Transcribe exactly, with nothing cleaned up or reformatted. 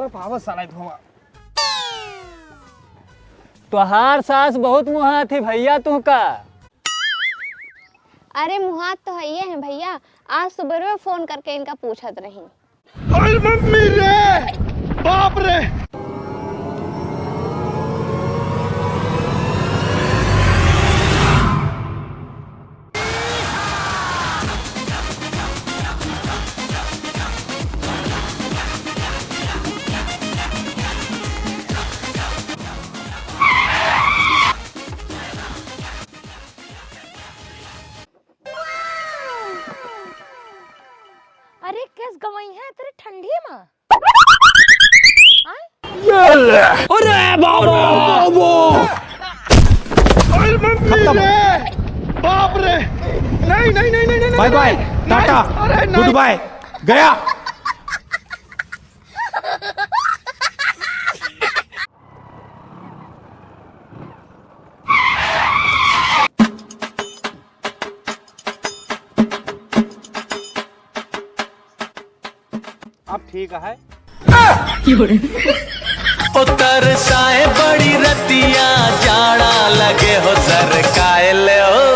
पावत साला धुआं। तोहार सास बहुत मुहात ही भइया तुहका। अरे मुहात तो हइये हैं भइया, आज सुबह फोन करके इनका पूछत रही। अरे मम्मी रे, बाप रे। अरे, केस गवाई है तेरे ठंडी में? आय? अरे बाबा! अरे मम्मी रे! बाप रे! नहीं, नहीं, नहीं, नहीं, नहीं, बाय बाय, नहीं, टाटा, नहीं, अरे नहीं। गुड बाय, गया। अब ठीक है। उतर साए बड़ी रतिया, जाड़ा लगे हो सर कायल हो।